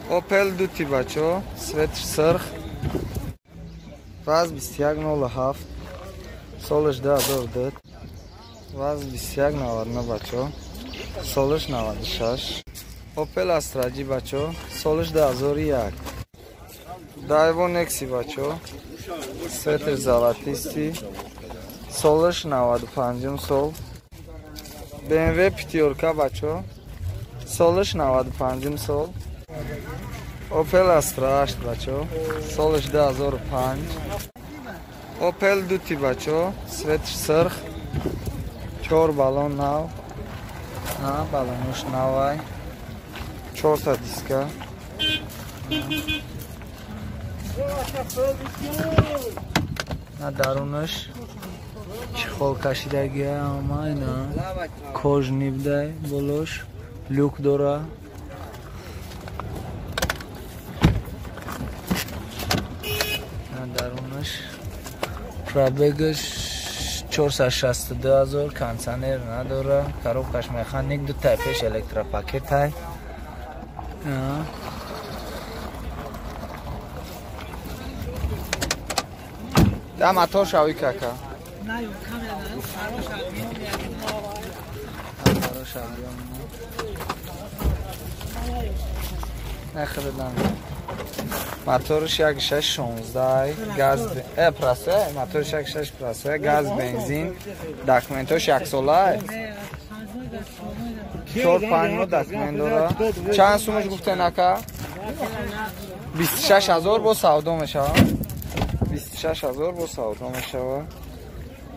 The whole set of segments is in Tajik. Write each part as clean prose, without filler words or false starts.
Opel дути бачо, цветш сырх. ВАЗ 2107, солаш 2002. ВАЗ 2199 бачо, солаш 96. Opel Astra G бачо, солаш 2001. Daewoo Nexi бачо, цветш золотистый, солаш 95 сол. BMW пятёрка бачо, солаш 95 сол. Opel Astra 8 бачо, солаш 2005. Opel дути бачо, цветш сырх, 4 баллон нав, на баллонуш навай, 4 та диска. На дарунаш чехол кашидагия ама ина кожный будай болош, люк дора. На дарунаш пробегаш 462 000, кондиционер надора, коробкаш механик, ду та пеш электропакет ҳай. Да мотор шави кака. Нахридам. Моторш 1616 газ простой, моторш 16 простой, газ бензин, документош як сола. 4-5 моҳ документ дора. Чанд сумаш гуфтен ака? 26000 бо савдо мешава. 26000 бо савдо мешава.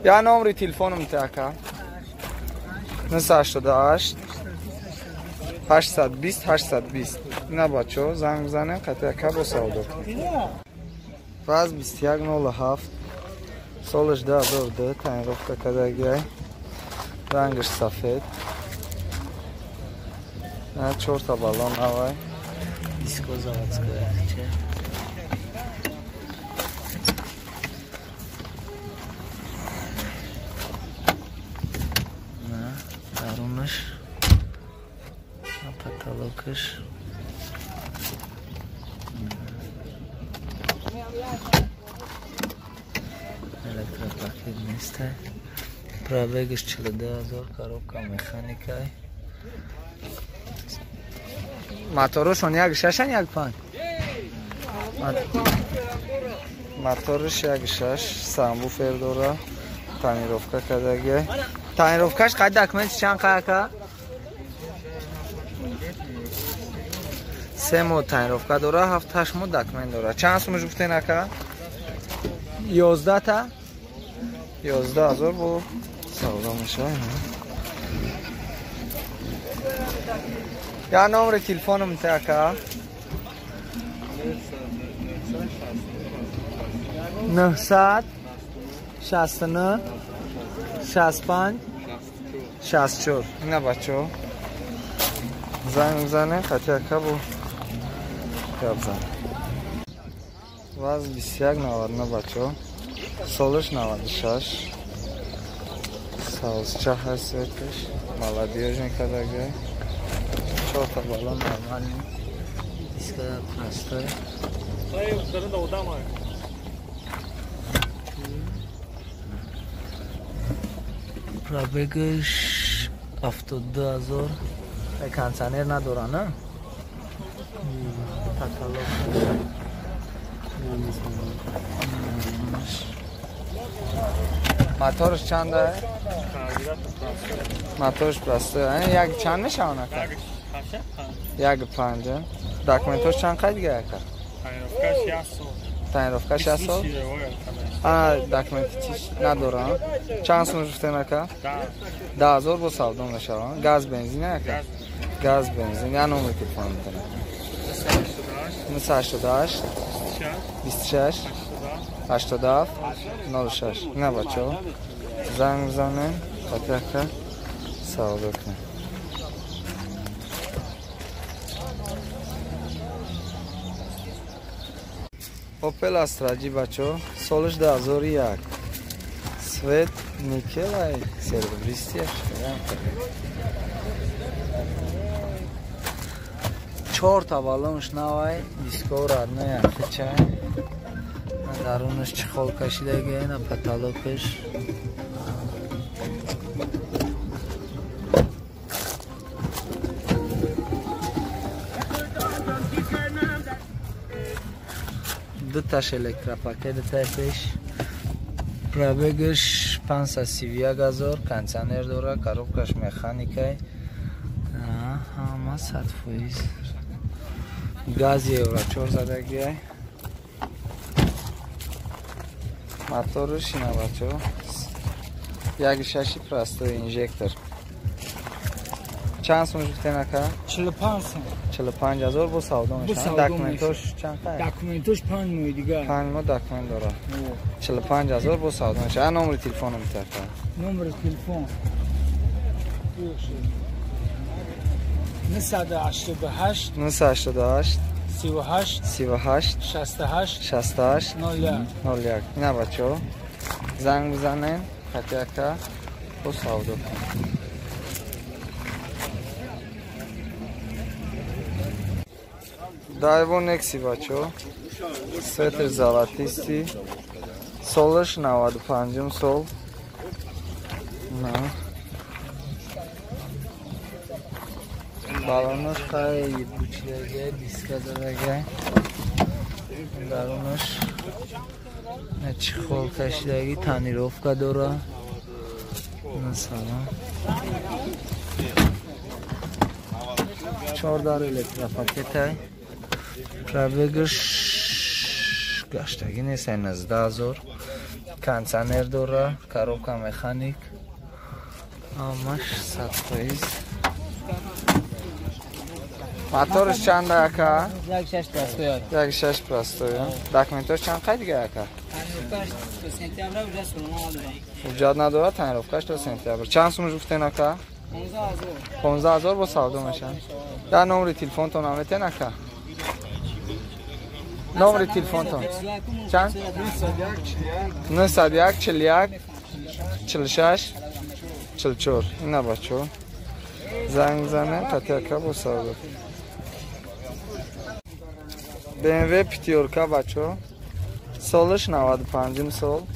Я номери телефонум те ака. 988 820 820. Ина бачо занг бизанем қати ака бо савдо. ВАЗ 2107, солаш 2002, тонировка кардагиай. Рангаш сафед. На 4 та баллон авай. Диско заводская. На дарунаш, на потолокаш. Электропакет нестай. Пробегаш 42 000, коробка механикай. Моторушон 1.6 1.5. Моторш 1.6 самбуфер дора, тонировка кардагиай. Тонировкаш қай документ чанд қай ака? 3 моҳ тонировка дора, 7-8 моҳ документ дора. Чанд сумаш гуфтен ака? 11 та? 11000 бо савдо мешавад. Я номери телефонум те ака? 969 65 64. Ина бачо занг бизанем қати ака бо гап зан. ВАЗ 2199 бачо, солаш 96, савзча ҳаст светаш, молодёжный кардагиай. 4 та баллон нормальный, диска простой. Пробегаш 72 000. Кондиционер надора, на? Потолок. Моторш чанда? Моторш простой. Як чанд мешавад ака? 1.5. Документош чанд қай дига ака? Тонировкаш 1 сол. А документи чиш надора. Чанд сум гуфтен ака? 10000 бо савдо мешавад. Газ бензин ака? Газ бензин. Я номер телефон метавонам. 988 26 87 06. На бачо занг бизанем қати ака савдо кунем. Opel Astra G бачо, солаш 2001. Цвет никелай, серебристый. Чорта балонш навай, дискор родной яхичай. Дарунаш чехол кашидагай, на потолокаш. Дуташ электропакет пеш. Пробегаш 531 ҳазор, кондиционер дора, коробкаш механикай. Ҳама 100%. Газ евро 4 задагиай. Моторш ина бачо. 1.6 простой инжектор. Чанд сум гуфтен ака? 45 сум. 45 ҳазор бо савдо мешавад. Документош чанд қай? Документош 5 моҳ дигар. 5 моҳ документ дора. 45 ҳазор бо савдо мешавад. Номери телефонам така. Номери телефон 988 988 38 38 68 68 01 01. Ина бачо занг бизанен, хати ака бо савдо кун. Дайво Некси бачо, светр золотистый, солаш 95 сол. На. Балонаш хай бучидагай, диска задагай. Дарунаш на чехол кашидаги, тонировка дора. На салам. 4 дар электропакетай. Пробегаш гаштагӣ нест, 19 ҳазор. Кондиционер дора, коробка механик. Ҳамаш 100%. Моторш чанд ака? 1.6 простой. 1.6 простой. Документош чанд қай дига ака? Тонировкаш то сентябр уже сулма надора. Ҳуҷҷат надора, тонировкаш то сентябр. Чанд сум гуфтен ака? 15 ҳазор. 15 ҳазор бо савдо мешавад. Дар номери телефонтон наметен ака? Номери телефонтон чанд? 901 41 46 44. Ина бачо занг бизанем, қати ака бо савдо. BMW пятёрка бачо, солаш 95 сол.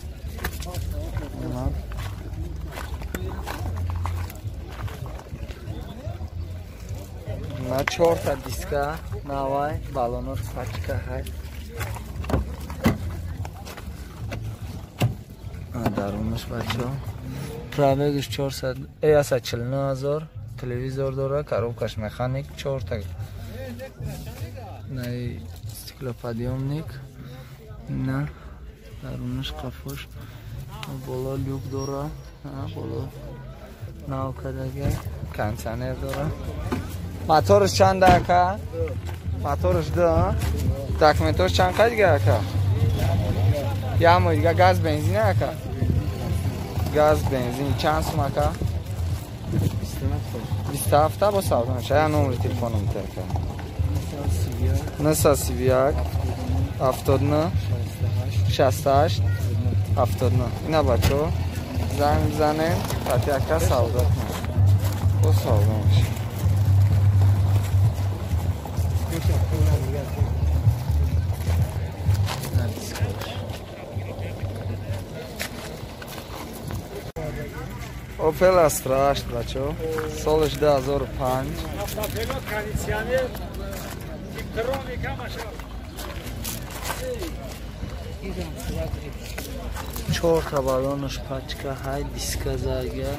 На чорта диска навай, балонош пачка ҳай. Дарунаш бачо пробегаш 449 ҳазор, телевизор дора, коробкаш механик, чорта най стеклоподъемник. На дарунаш қафош боло люк дора, боло навкадага, кондиционер дора. Моторш чанд ака? Моторш ду. Документош чанд қай дига ака? Як моҳ дига. Газ бензин ака? Газ бензин чанд сум ака? 27 бо савдо мешавад. Я номери телефонам ака. 931 79 68 79. Ина бачо занг бизанем, қати ака савдо кунем. Бо савдо мешавад. Opel Astra 8 бачо, солаш 2005. Чорта балонаш пачка ҳай, диска зага.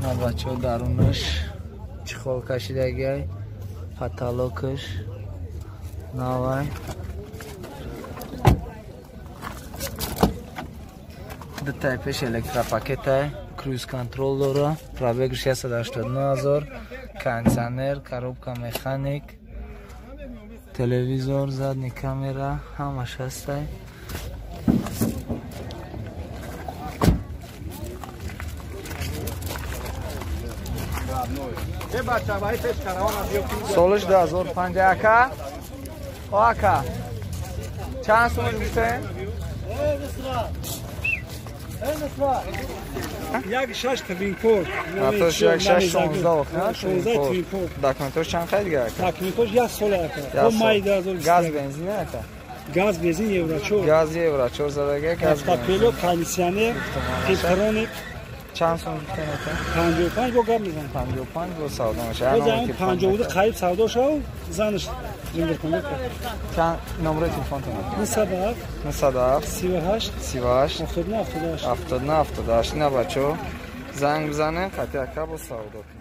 На бачо дарунаш чехол кашидагай, потолокаш навай. Дутай пеш электропакетай, круиз контрол дора, пробег 689 ҳазор, кондиционер, коробка механик, телевизор, задний камера, ҳамаш ҳастай. Солаш 2005 ака. О ака. Чанд сум гуфтем? Як шаш твинкор. Мотор як шаш 16 охна. 16 твинкор. Документош чанд қайд гирад? Документош як сол ака. Бо май 2020. Газ бензин ака. Газ бензин евро 4. Газ евро 4 задага газ. Автопилот, кондиционер, электроник. Чанд сум гуфтем ака? 55 бо гап мезанам. 55 бо савдо мешавад. Боз 52 қариб савдо шав, занаш зиндир кунад. Чанд номери телефонтон? 907 907 38 38 79 78 79 78. Ина бачо занг бизанем, қати ака бо савдо кунем.